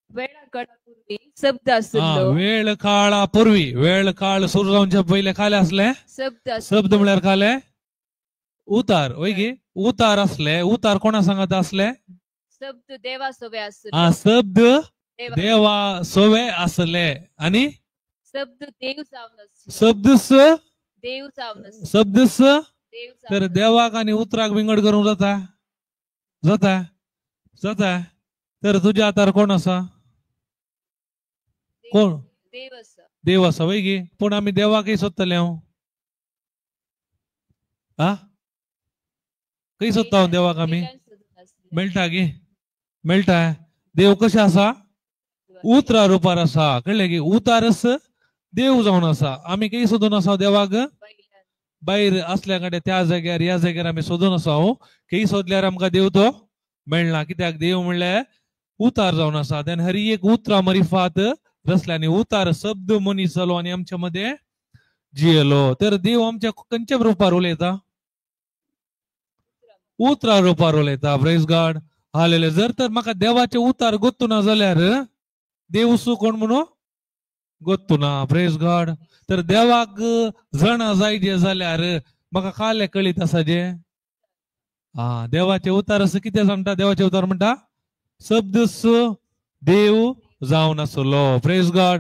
वेळा काळा शब्द आसलो. वेळ काळा पूर्वी, वेळ काळ सुरू जावच्या पयले काले असले शब्द. शब्द म्हळ्यार काले उतार, वय की उतार असले. उतार कोणा सांगत असले? शब्द देवा सोवे आसले. शब्द देवा सोवे असले. आणि शब्द देव जावन आसलो. शब्द देव जावन आसलो. शब्द तर देवाक आणि उतराक विंगड करूंक जाता जाता जाता. तर तुज्या हातार कोण आसा? कोण? देव आसा. देव आसा वय की. पूण आमी देवाकय सोदतले हांव. हा खंय सोदता हांव देवाक? आमी मेळटा गी? मेळटा. देव कशें आसा? उतरा रुपार आसा. कळ्ळें की? उतारच देव जावन आसा. आमी खंय सोदून आसा देवाक? भायर असल्या कडेन, त्या जाग्यार ह्या जाग्यार आमी सोदून आसा. खंय सोदल्यार आमकां देव तो मेळना. कित्याक? देव म्हणल्यार उतार जावन आसा. तेन्ना हरी एक उतरा मरिफात रसले आनी उतार शब्द मनीस जालो आनी आमच्या मदें जियेलो. तर देव आमच्या खंयच्या रुपार उलयता? उतरा रुपार उलयता. Praise God, hallelujah. जर तर म्हाका देवाचे उतार गोत्तू ना जाल्यार देव सु कोण म्हणून गोत्तू ना. Praise God. तर देवाक जणा जाय जे जाल्यार म्हाका काले कळीत आसा जे देवाचे उतार असं कितें जाणटा? देवाचे उतार म्हणटा शब्द देव जावन आसलो. Praise God.